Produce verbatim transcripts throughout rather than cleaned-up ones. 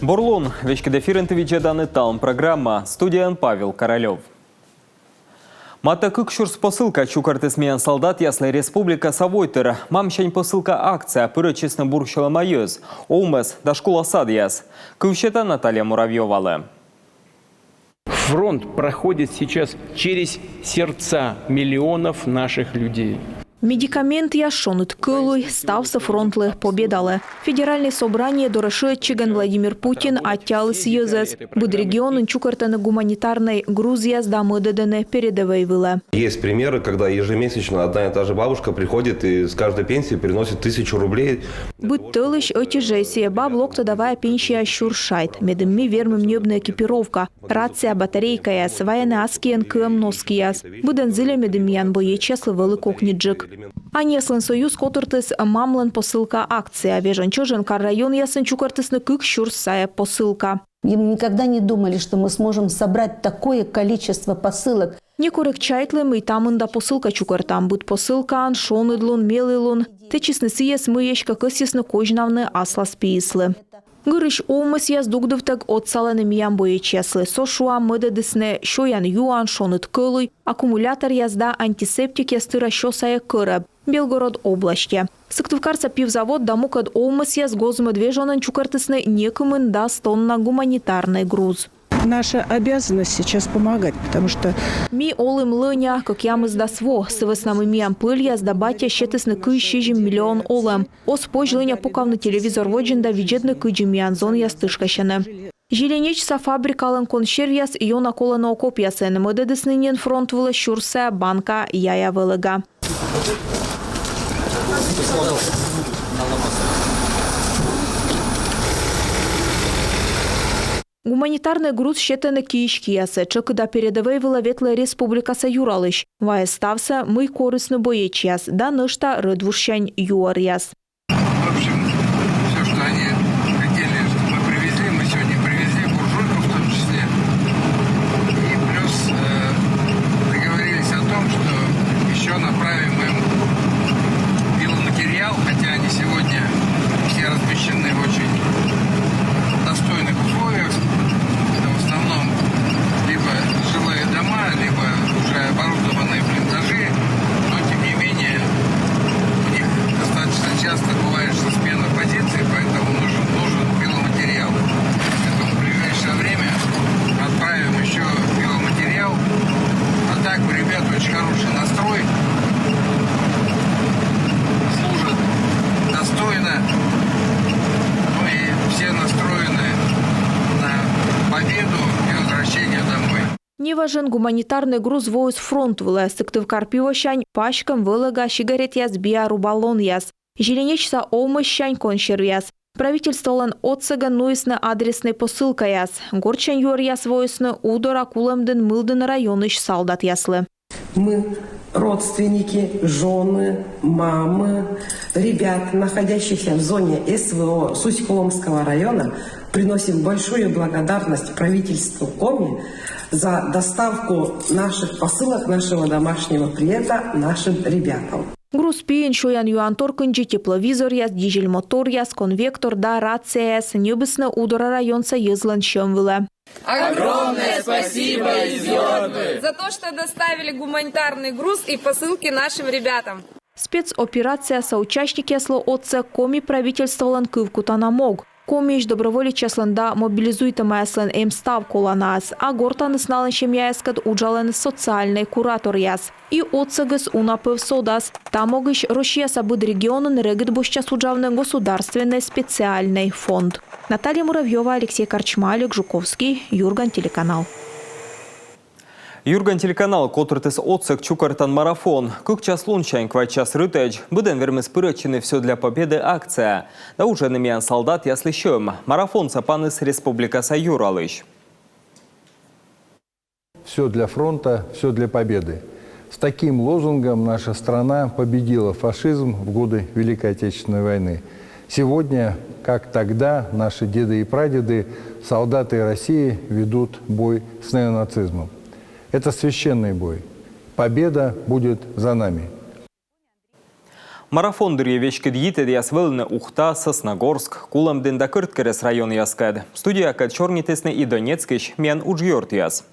Бур лун! Веськыд эфирын ті видзӧданныд «Талун» программа. Студияын Павел Королёв. Матӧ кык сюрс посылка чукӧртіс миян солдатъяслы республикаса войтыр. «Мамсянь посылка» акцияӧ пырӧдчисны бур сьӧлӧма йӧз, овмӧс да школа-садъяс. Кыв сета Наталья Муравьёвалы. Фронт проходит сейчас через сердца миллионов наших людей. Медикаментъяс, шоныд кӧлуй — ставсӧ фронтлы, победалы. Федеральнӧй собрание дорӧ шыӧдчигӧн Владимир Путин аттьӧаліс йӧзӧс. Быд регионын чукӧртӧны гуманитарнӧй грузъяс да мӧдӧдӧны передӧвӧй вылӧ. Есть примеры, когда ежемесячно одна и та же бабушка приходит и с каждой пенсии приносит тысячу рублей. Быд тӧлысь ӧти жӧ сійӧ баб локтӧ да вайӧ пенсия сюрс шайт. Медым ми вермим ньӧбны экипировка, рация, батарейкаяс, вайӧны аскиӧн кыӧм носкияс. Быдӧн зільӧ, медым миян боечьяслы вӧлі кокньыджык. Аньяслӧн союз котыртіс «Мамлӧн посылка» акция. Вежон чӧжӧн кар-районъясын чукӧртісны кык сюрс сайӧ посылка. И мы никогда не думали, что мы сможем собрать такое количество посылок. Некор эг чайтлы, мый та мында посылка чукӧртам. Быд посылкаын шоныдлун, мелілун. Тэчисны сійӧс, мый эськӧ кӧсйисны козьнавны аслас пиыслы. Гырысь овмӧсъяс дугдывтӧг отсалӧны миян боечьяслы. Со, шуам, мӧдӧдісны сёян-юан, шоныд кӧлуй, аккумуляторъяс да антисептикъяс тыра сё сайӧ кӧрӧб Белгород областе. Сыктывкарса пивзавод да мукӧд овмӧсъяс гоз-мӧд вежонӧн чукӧртісны некымын дас тонна гуманитарнӧй груз. Наша обязанность сейчас помогать, потому что... Ми олім лӧня, кӧкъямысдас во, сы вӧсна мый миян пӧльяс да батьяс сетісны кызь-сизим миллион олӧм. Оз позь лӧня пукавны телевизор водзын да видзӧдны, кыдзи миян зонъяс тышкасьӧны. Зеленечса фабрикалӧн консервъяс ёна колӧны окопъясын. Мӧдӧдісны нин фронт вылӧ сюрс сайӧ банка яя вӧлӧга. Гуманитарнӧй груз сетӧны киысь киясӧ. Тшӧкыда передӧвӧй вылӧ ветлӧ республикаса юралысь. Вайӧ ставсӧ, мый корисны боечьяс, да нӧшта рӧдвужсянь юӧръяс. В общем, все, что они хотели, что мы привезли, мы сегодня привезли, буржуйку в том числе. И плюс, э, договорились о том, что еще направим им пиломатериал, хотя они сегодня все размещены в очень достойных условиях. Это в основном либо жилые дома, либо уже оборудованные блиндажи, но тем не менее у них достаточно часто бывает, что смена позиций, поэтому нужен, нужен пиломатериал. Поэтому в ближайшее время отправим еще пиломатериал. А так у ребят очень хороший настрой, служат достойно, ну и все настроены на победу и возвращение домой. Неважӧн гуманитарнӧй груз воис фронт вылӧ. Сыктывкар пивсянь паськӧм вӧлӧга, сигаретъяс, биа рубалонъяс. Зеленечса овмӧссянь консервъяс. Правительстволӧн отсӧгӧн нуисны адреснӧй посылкаяс. Гортсянь юӧръяс воисны Удора, Кулӧмдін, Мылдін районысь солдатъяслы. Мы, родственники, жены, мамы ребят, находящихся в зоне СВО Сусть-Куломского района, приносим большую благодарность правительству Коми за доставку наших посылок, нашего домашнего привета нашим ребятам. Груз пиын сёян-юантор кындзи, тепловизоръяс, дизель моторъяс, конвектор да рацияяс ньӧбисны Удора районса йӧзлӧн сьӧм вылӧ. Огромное спасибо из Ёртвы! За то, что доставили гуманитарный груз и посылки нашим ребятам. Спецоперацияса участникъяслы отсӧг Коми правительстволӧн кывкутана мог. Комиысь доброволечьяслӧн да мобилизуйтӧмаяслӧн эм став коланаыс, а гортаныс налӧн семьяяскӧд уджалӧны социальнӧй кураторъяс. И отсӧгыс уна пӧв содас: та могысь Россияса быд регионын регыд босьтчас уджавны государственнӧй специальнӧй фонд. Наталья Муравьёва, Алексей Корчма, Олег Жуковский, «Юрган» телеканал. «Юрган» телеканал котыртіс отсӧг чукӧртан марафон. Кык час лунсянь квайт час рытӧдз быдӧн вермис пырӧдчыны «Всё для Победы» акцияӧ да уджавны миян солдатъяслы сьӧм. Марафонсӧ паніс республикаса юралысь. Все для фронта, все для победы. С таким лозунгом наша страна победила фашизм в годы Великой Отечественной войны. Сегодня, как тогда, наши деды и прадеды, солдаты России ведут бой с неонацизмом. Это священный бой. Победа будет за нами. Марафон дырйи веськыд йитӧдъяс вӧліны Ухта, Сосногорск, Кулӧмдін да Кӧрткерӧс районъяскӧд. Студиякӧд сёрнитісны и Донецкысь миян уджъёртъяс.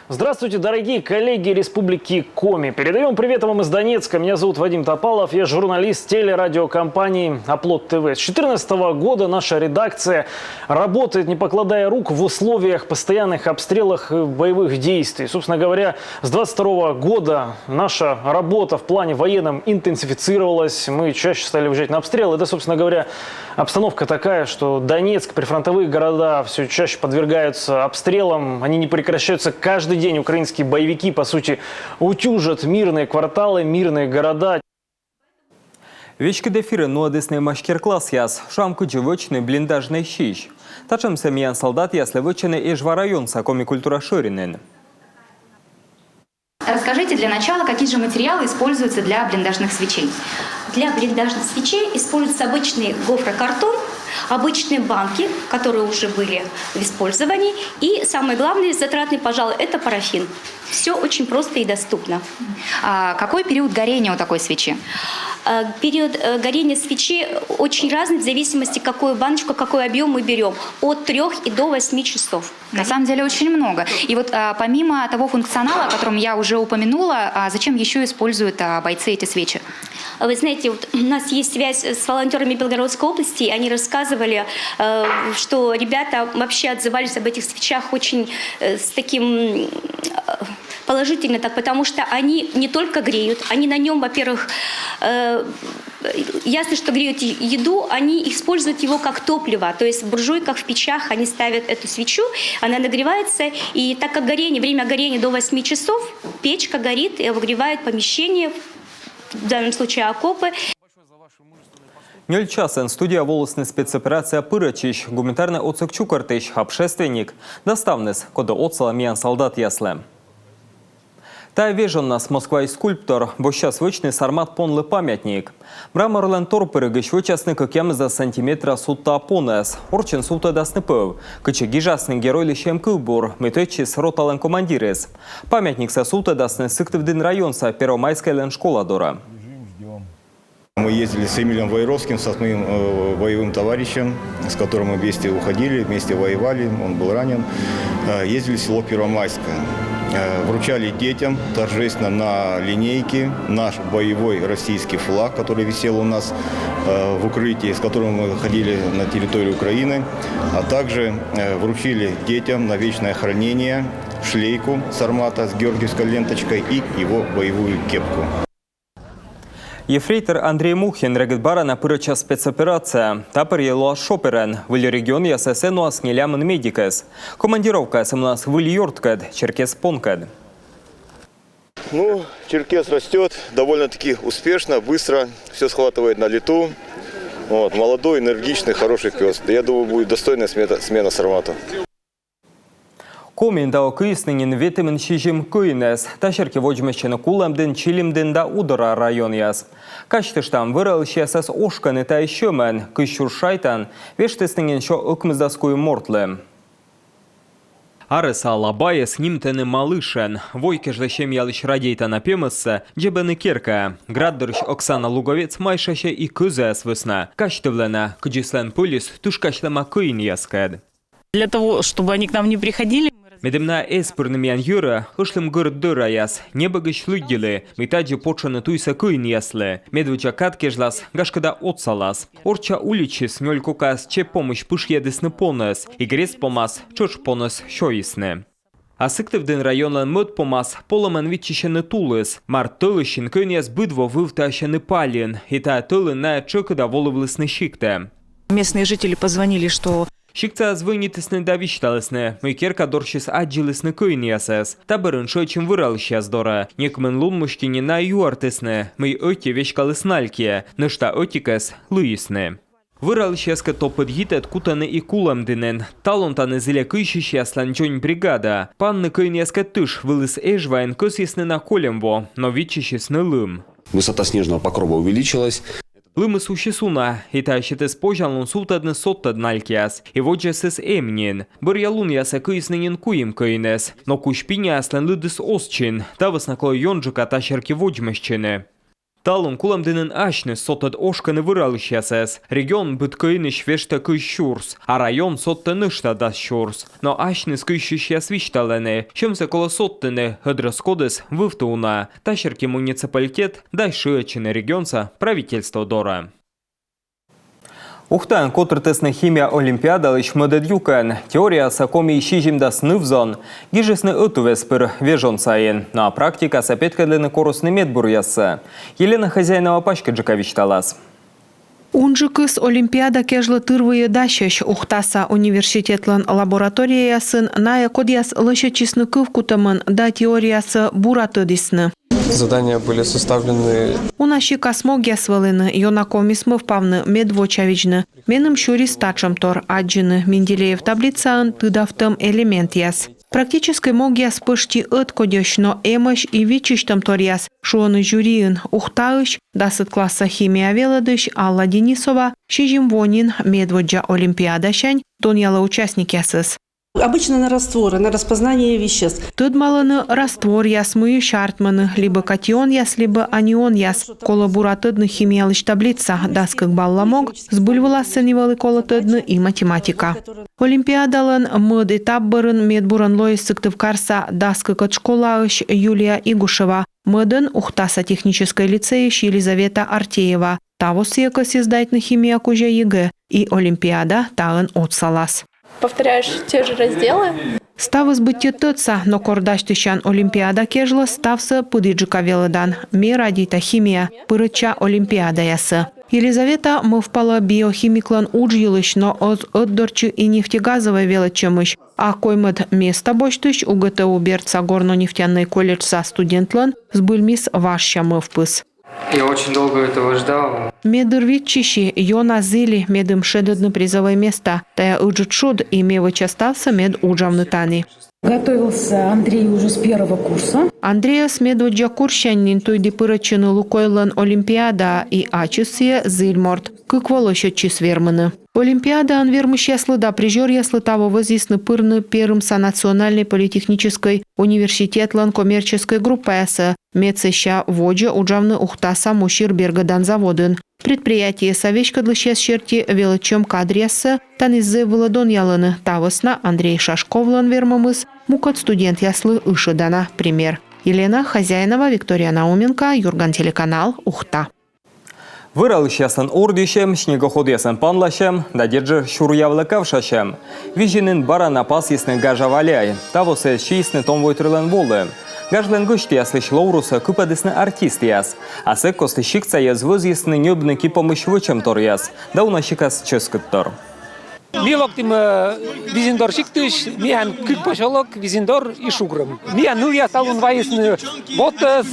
Здравствуйте, дорогие коллеги Республики Коми. Передаём привет вам из Донецка. Меня зовут Вадим Топалов, я журналист телерадиокомпании «Оплот ТВ». С четырнадцатого года наша редакция работает, не покладая рук, в условиях постоянных обстрелов и боевых действий. Собственно говоря, с двадцать второго года наша работа в плане военном интенсифицировалась. Мы чаще стали выезжать на обстрелы. Это, собственно говоря, обстановка такая, что Донецк, прифронтовые города все чаще подвергаются обстрелам. Они не прекращаются каждый день. Украинские боевики, по сути, утюжат мирные кварталы, мирные города. Веськыд эфирын нуӧдісны мастер-классъяс, шуам, кыдзи вӧчны блиндажнӧй сись. Татшӧмсӧ миян солдатъяслы вӧчӧны Эжва районса Коми культура шӧринын. Расскажите для начала, какие же материалы используются для блиндажных свечей? Для блиндажных свечей используется обычный гофрокартон, обычные банки, которые уже были в использовании, и самый главный затратный, пожалуй, это парафин. Все очень просто и доступно. А какой период горения у такой свечи? Э, Период э, горения свечи очень разный в зависимости, какую баночку, какой объем мы берем. От трех и до восьми часов. На самом деле очень много. И вот а, помимо того функционала, о котором я уже упомянула, а, зачем еще используют а, бойцы эти свечи? Вы знаете, вот у нас есть связь с волонтерами Белгородской области, и они рассказывали, э, что ребята вообще отзывались об этих свечах очень э, с таким э, положительно, так, потому что они не только греют, они на нем, во-первых, э, ясно, что греют е- еду, они используют его как топливо, то есть в буржуйках, в печах они ставят эту свечу, она нагревается, и так как горение, время горения до восьми часов, печка горит и обогревает помещение, в данном случае окопы. Нёль часӧн студияӧ волісны спецоперацияӧ пырӧдчысь, гуманитарнӧй отсӧг чукӧртысь, общественник да ставныс, коді отсалӧ миян солдатъяслы. Тайӧ вежоннас Москваысь скульптор босьтчас вӧчны сармат понлы памятник. Мраморлӧн торпыригысь вӧчасны кӧкъямысдас сантиметра судтаа понӧс. Орччӧн сувтӧдасны пӧв, кытчӧ гижасны геройлысь эм кывбур, мый тӧдчис роталӧн командирыс. Памятниксӧ сувтӧдасны Сыктывдін районса Первомайскӧйлӧн школа дорӧ. Мы ездили с Эмилем Ваеровским, со своим э, боевым товарищем, с которым мы вместе уходили, вместе воевали, он был ранен. Э, ездили в село Первомайское. Э, вручали детям торжественно на линейке наш боевой российский флаг, который висел у нас э, в укрытии, с которым мы выходили на территорию Украины, а также э, вручили детям на вечное хранение шлейку сармата с георгиевской ленточкой и его боевую кепку. Ефрейтор Андрей Мухин регыд бара на пырӧдчас спецоперацияӧ. Та пӧрйӧ лоас шоперӧн. Выль регионъясӧ сійӧ нуас нелямын медикӧс. Командировкаӧ сійӧ мунас выль ёрткӧд, черкес понкӧд. Ну, черкес растет довольно-таки успешно, быстро, все схватывает на лету. Вот, молодой, энергичный, хороший пес. Я думаю, будет достойная смета- смена сармату. Комиын таво кыйисны нин ветымын сизим кӧинӧс. Та серти водзмӧстчӧны Кулӧмдін, Чилимдін да Удора районъяс. Казьтыштам, вӧралысьясӧс ошкӧны тайӧ сьӧмӧн. Кызь сюрс шайтан вештісны нин сё ӧкмысдас куим мортлы. Арӧса алабайӧс нимтӧны Малышӧн. Вой кежлӧ семьялысь радейтана пемӧссӧ дзебӧны керкаӧ. Град дорысь Оксана Луговец майшасьӧ и кӧзаяс вӧсна. Казьтывлӧ на, кыдзи сылӧн пӧльыс тышкасьлӧма кӧинъяскӧд. Для того, чтобы они к нам не приходили, мы раз- Медым найӧ эз пырны миян йӧрӧ, ӧшлім гӧрд дӧраяс. Небӧгысь лыддьылі, мый тадзи потшӧны туйсӧ кӧинъяслы. Медводдза кад кежлас, гашкӧ да, отсалас. Орчча уличыс нёль кокаӧс чеп помысь пышйӧдісны понӧс, и грезд помас тшӧтш понӧс сёйисны. А Сыктывдін районлӧн мӧд помас полӧмӧн виччысьӧны тулыс. Март тӧлысьын кӧинъяс быд во вывтасьӧны пальын. И тайӧ тӧлын найӧ тшӧкыда волывлісны сиктӧ. Местные жители позвонили, что... Сиктсаяс звӧнитісны да висьталісны, мый керка дорсьыс аддзылісны кӧинъясӧс. Та бӧрын шыӧдчим вӧралысьяс дорӧ. Некымын лун мысти нин найӧ юӧртісны, мый ӧти веськаліс налькйӧ, нӧшта ӧтикӧс лыйисны. Вӧралысьяскӧд топыд йитӧд кутӧны и Кулӧмдінын. Талун тані зільӧ кыйсьысьяслӧн дзонь бригада. Панны кӧинъяскӧд тыш вылыс Эжваын кӧсйисны на кольӧм во, но виччысисны лым. Высота снежного покрова увеличилась. Лымыс усис уна, и тайӧ сетіс позянлун сувтӧдны содтӧд налькъяс. И водзӧсыс эм нин. Бӧръя лунъясӧ кыйисны нин куим кӧинӧс. Но кузь пиняяслӧн лыдыс оз чин. Та вӧсна колӧ ёнджыка та серти водзмӧстчыны. Талун Кулӧмдінын асьныс содтӧд ошкӧны вӧралысьясӧс. Регион быд кӧинысь вештӧ кызь сюрс, а район содтӧ нӧшта дас сюрс. Но асьныс кыйсьысьяс висьталӧны, сьӧмсӧ колӧ содтыны, ӧд рӧскодыс вывті уна. Та серти муниципалитет дай шыӧдчыны регионса правительство дорӧ. Ухтаын котыртісны химия олимпиадалысь мӧдӧд юкӧн. Теориясӧ коми сизимдас ныв-зон гижисны ӧтуввез пыр вежон сайын, но практикасӧ петкӧдлыны корисны медбуръяссӧ. Елена Хозяинова паськыдджыка висьталас. Унджыкыс олимпиада кежлӧ тырвыйӧ дасьӧсь. Ухтаса университетлӧн лабораторияясын найӧ, кодъяс лӧсьӧдчисны кывкутӧмӧн да теориясӧ бура тӧдісны. Задания были составлены. Уна сикас могъяс вӧліны, ёна ковмис мӧвпавны, мед вочавидзны. Меным сюрис татшӧмтор аддзыны Менделеев таблицаын тыдавтӧм элементъяс. Практическӧй могъяс пӧшти ӧткодьӧсь, но эмӧсь и виччысьтӧмторъяс, шуӧны жюриын. Ухтаысь дасӧд класса химия велӧдысь Алла Денисова сизим во нин медводдза олимпиадасянь донъялӧ участникъясӧс. Обычно на растворы, на распознание веществ. Тӧдмалӧны растворъяс, мыйысь артмӧны либӧ катионъяс, либӧ анионъяс. Колӧ бура тӧдны химиялысь таблица, дас кык балла мог, збыль вылас сэні вӧлі колӧ тӧдны и математика. Олимпиадалӧн мӧд этап бӧрын медбурӧн лоис Сыктывкарса дас кыкӧд школаысь Юлия Игушева, мӧдӧн Ухтаса техническӧй лицейысь Елизавета Артеева. Таво сійӧ кӧсйис сдайтны химия кузя ЕГЭ, и олимпиада таын отсалас. Повторяешь те же разделы? Ставыс быттьӧ тӧдса, но кор дасьтысян олимпиада кежлӧ, ставсӧ пыдіджыка велӧдан. Ме радейта химия, пырӧдча олимпиадаясӧ. Елизавета мӧвпалӧ биохимиклӧн удж йылысь, но оз ӧтдортчы и нефтегазовӧй велӧдчӧмысь. А коймӧд места босьтысь УГТУ бердса горно-нефтяной колледжса студентлӧн збыльмис важся мӧвпыс. Я очень долго этого ждал. Ме дыр виччыси, ёна зілі, медым шедӧдны призӧвӧй места. Тайӧ ыджыд шуд, и ме вӧча ставсӧ, мед уджавны тані. Готовился Андрей уже с первого курса. Андрейӧс медводдза курссянь нин туйді пырӧдчыны Лукойллӧн олимпиадаӧ, и ачыс сійӧ зіль морт. Кык во лӧсьӧдчис вермыны. Олимпиадаын вермысьяслы да призёръяслы таво вӧзйисны пырны Перымса национальнӧй политехническӧй университетлӧн коммерческӧй группаясӧ, мед сэсся водзӧ уджавны Ухтаса мусир бергӧдан заводын. Предприятиеса веськӧдлысьяс серти велӧдчӧм кадръяссӧ тані зэв вылӧ донъялӧны. Та вӧсна Андрей Шашковлӧн вермӧмыс мукӧд студентъяслы ышӧдана пример. Елена Хозяинова, Виктория Науменко, Юрган телеканал, Ухта. Вӧралысьяслӧн ордйысьӧм, снегоходъясӧн панласьӧм да, дерт жӧ, сюръявлӧ кавшасьӧм. Визинын бара на пасйисны гажа валяй. Таво сійӧс сиисны том войтырлӧн волы. Гажлӧн гӧсьтъяслысь ловрусӧ кыпӧдісны артистъяс. А сэк кості сиктса йӧз вӧзйисны ньӧбны ки помысь вӧчӧмторъяс да уна сикас чӧскыдтор. Ми локтім, э, Визиндор сиктысь, миян кык посёлок, Визиндор и Шугрӧм. Миян нылъяс талун вайисны вотӧс,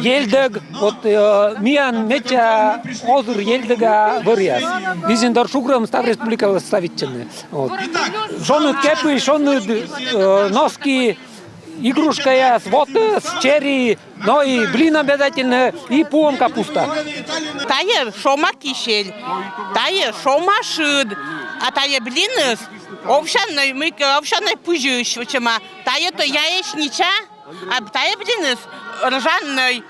Ельдӧг, вот, э, миян медся озыр Ельдӧга вӧръяс. Визиндор, Шугрӧм став республика вӧлі ставитчӧны. Вот. Шоныд кепысь, шоныд, э, носки, игрушкаяс, вотӧс, чери, но и блин обязательно, и пуӧм капуста. Тайӧ шома кисель, тайӧ шома шыд, а тайӧ блиныс овсяной, мыйкӧ овсяной пызьысь вӧчӧма. Тайӧ то яичнича, а тайӧ блиныс ржаной,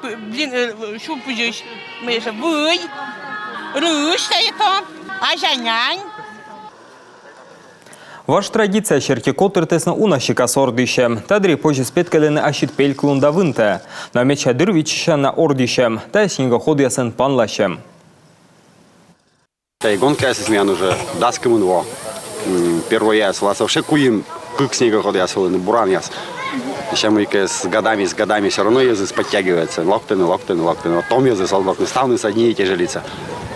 п-, блин, э, сю пызьысь, мый сійӧ, вый, рысь тайӧ то, азянянь. Важ традиция серти котыртісны уна сикас ордйысьӧм. Та дырйи позис петкӧдлыны ассьыд пельклунда вынтӧ. Но медся дыр виччысяна ордйысьӧм — тайӧ снегоходъясӧн панласьӧм. Тайӧ гонкаясыс миян уже дас кымын во. М, первойяс вылас вообще куим-кык снегоходъяс вӧліны, буранъяс. Ещӧ мыйкӧ с годами, с годами всё равно йӧзыс подтягивается. Локтӧны, локтӧны, локтӧны. Вот том йӧзыс, вот, вот, ставныс одни и те же лица.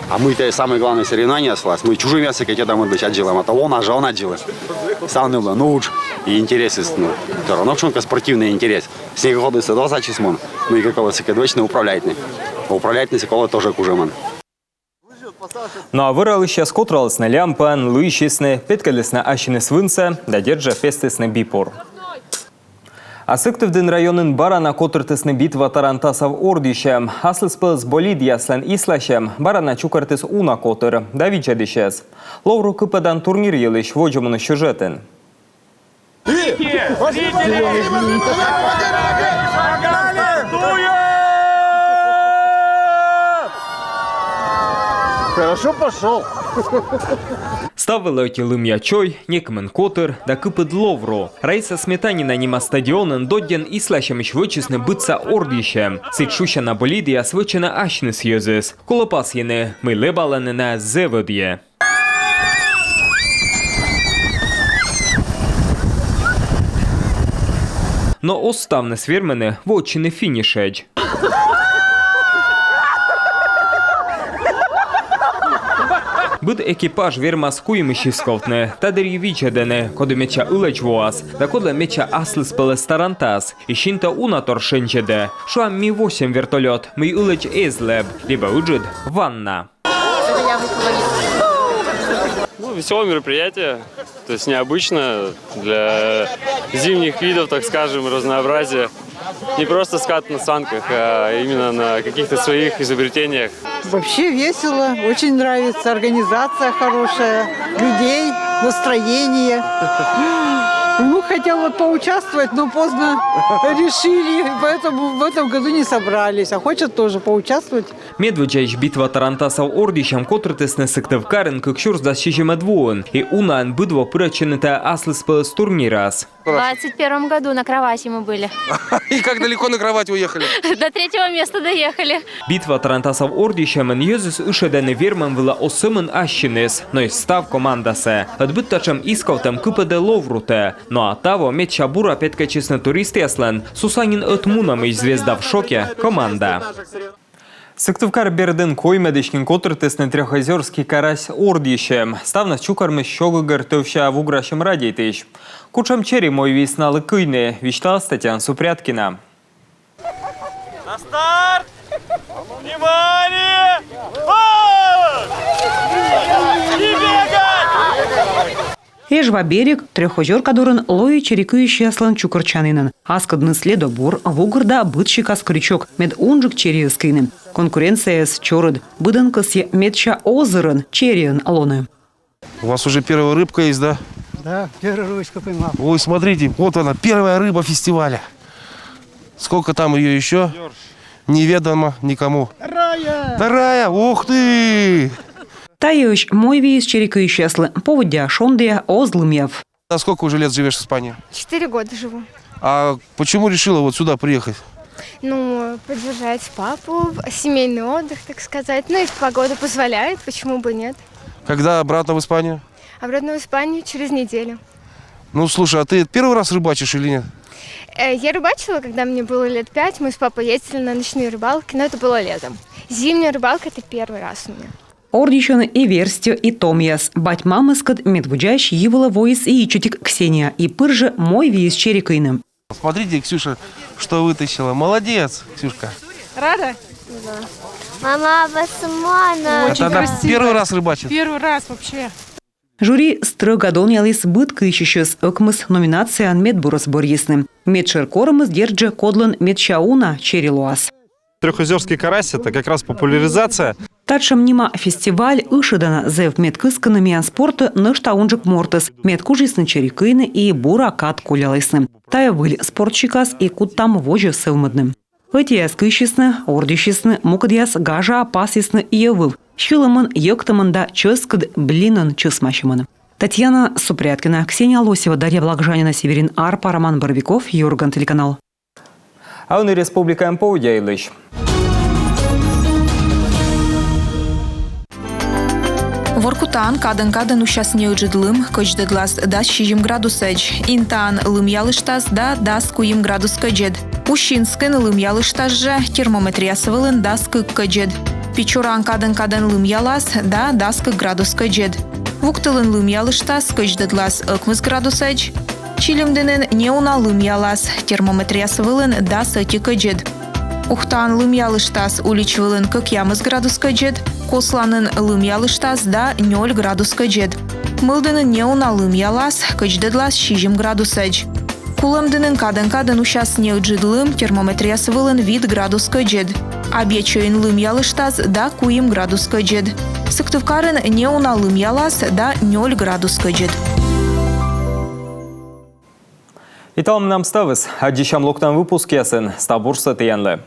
А мый тайӧ самое главное соревнованиеяс вылас, мый чужӧмъяссӧ кӧ тӧда, мӧд лысь аддзылам, а то он, а жӧ он аддзылӧ. Ставным вӧлі, ну, удж и интересыс, ну, всё равно кутшӧмкӧ спортивный интерес. Снегоходыс ӧд оз ачыс мун, мыйкӧ колӧ сыкӧд вӧчны, управляйтны. Управляйтнысӧ колӧ тоже кужӧмӧн. Ну а вӧралысьяс котралісны лямпӧн, лыйсисны, петкӧдлісны ассьыныс вынсӧ да, дерт жӧ, пестісны бипур. А Сыктывдін районын бара на котыртісны «Битва тарантасов» ордйысьӧм. Аслыспӧлӧс болидъяслӧн исласьӧм бара на чукӧртіс уна котыр да видзӧдысьӧс. Ловру кыпӧдан турнир йылысь водзӧ мунысь сюжетын. И... Погнали! Погнали! Хорошо пошёл. Став вылӧ ӧти лымъя чой, некымын котыр да кыпыд ловру. Раиса Сметанина нима стадионын доддьӧн исласьӧмысь вӧчисны быдса ордйысьӧм. Сідз шусяна болидъяс вӧчӧны асьныс йӧзыс. Колӧ пасйыны, мый лэбалӧны найӧс зэв ӧдйӧ. Но оз ставныс вермыны вотчыны финишӧдз. Быд экипаж вермас куимысь исковтны. Та дырйи видзӧдӧны, коді медся ылӧдз воас да кодлӧн медся аслыспӧлӧс тарантас. И синтӧ уна тор шензьӧдӧ. Шуам, Ми восемь вертолёт, мый ылӧдз эз лэб, либӧ ыджыд ванна. Ну, веселое мероприятие, то есть необычно для зимних видов, так скажем, разнообразия. Не просто скат на санках, а именно на каких-то своих изобретениях. Вообще весело, очень нравится, организация хорошая, людей, настроение. Внук хотел вот поучаствовать, но поздно решили, поэтому в этом году не собрались, а хочет тоже поучаствовать. Медводдзаысь «Битва тарантасов» ордйысьӧм котыртісны Сыктывкарын кык сюрс дас сизимӧд воын, и унаӧн быд во пырӧдчӧны тайӧ аслыспӧлӧс турнирас. В двадцать первом году на кровати мы были. И как далеко на кровати уехали? До третьего места доехали. «Битва тарантасов» ордйысьӧмын йӧзыс ышӧдӧны вермӧм вылӧ оз сӧмын ассьыныс, но и став командасӧ. Ӧд быд татшӧм исковтӧм кыпӧдӧ ловрутӧ. Но а таво медся бура петкӧдчисны туристъяслӧн Сусанин ӧтмунӧмысь «Звезда в шоке» команда. Сыктывкар бердын коймӧдысь нин котыртісны «Трёхозёрский карась» ордйысьӧм. Ставныс чукӧрмис сё гӧгӧр тӧвся вуграсьӧм радейтысь. Кутшӧм чери мойвиис налы кыйны, висьталас Татьяна Супряткина. На старт! Внимание! Марш! И бегать! Эжва берег, Трёхозёрка дорын лои чери кыйысьяслӧн чукӧртчанінын. Аскӧдныс лэдӧ бур, вугыр да быд сикас крючок, мед унджык чериыс кыйны. Конкуренцияыс чорыд, быдӧн кӧсйӧ медся озырын чериӧн лоны. У вас уже первая рыбка есть, да? Да, первую рыбочку поймал. Ой, смотрите, вот она, первая рыба фестиваля. Сколько там её ещё? Неведомо никому. Вторая! Вторая! Ух ты! Тайӧ мойвиис чери кыйысьяслы, поводдя шондіа оз лымъяв. А сколько уже лет живёшь в Испании? Четыре года живу. А почему решила вот сюда приехать? Ну, поддержать папу, семейный отдых, так сказать. Ну и погода позволяет, почему бы нет. Когда обратно в Испанию? Обратно в Испанию через неделю. Ну, слушай, а ты первый раз рыбачишь или нет? Э, я рыбачила, когда мне было лет пять. Мы с папой ездили на ночные рыбалки, но это было летом. Зимняя рыбалка — это первый раз у меня. Ордйысьӧны и верстьӧ, и томъяс. Бать-мамыскӧд медводдзаысь йи вылӧ воис и ичӧтик Ксения, и пыр жӧ мойвиис чери кыйны. Смотрите, Ксюша, что вытащила. Молодец, Ксюшка. Рада? Да. Мама, посмотри. Очень красиво. Это она первый раз рыбачит? Первый раз вообще. Жюри стрӧга донъяліс быд кыйсьысьӧс, ӧкмыс номинацияын медбурӧс бӧрйисны. Медшӧр корӧмыс, дерт жӧ, кодлӧн медся уна чери лоас. Трёхозёрский карась — это как раз популяризация. Татшӧм нима фестиваль ышӧдана зэв, мед кыскыны миян спортӧ нӧшта унджык мортӧс, мед кужисны чери кыйны и бура кад коллялісны. Тайӧ выль спорт сикас, и кутам водзӧ сӧвмӧдны. Ӧтияс кыйсисны, ордйысисны, мукӧдъяс гажаа пасйисны йӧвыв, сьылӧмӧн, йӧктӧмӧн да чӧскыд блинӧн чӧсмасьӧмӧн. Татьяна Супряткина, Ксения Лосева, Дарья Благжанина, Северин Арпа, Роман Боровиков, «Юрган» телеканал. А ӧні республикаын поводдя йылысь. Воркутаын кадӧн-кадӧн усяс неыджыд лым, кӧдздӧдлас дас сизим градусӧдз. Интаын лымъялыштас да дас куим градус кӧдзыд. Усинскын лымъялыштас жӧ, термометръяс вылын дас кык кӧдзыд. Печораын кадӧн-кадӧн лымъялас да дас кык градус кӧдзыд. Вуктылын лымъялыштас, кӧдздӧдлас ӧкмыс градусӧдз. Чилимдінын неуна лымъялас, термометръяс вылын дас ӧти кӧдзыд. Ухтаын лымъялыштас, улич вылын кӧкъямыс градус кӧдзыд, Косланын лымъялыштас да нёль градус кӧдзыд. Мылдінын неуна лымъялас, кӧдздӧдлас сизим градусӧдз. Кулӧмдінын кадӧн-кадӧн усяс неыджыд лым, термометръяс вылын вит градус кӧдзыд. Абъячойын лымъялыштас да куим градус кӧдзыд. Сыктывкарын неуна лымъялас да нёль градус кӧдзыд. И талун менам ставыс. Аддзысям локтан выпускъясын. Став бурсӧ тіянлы.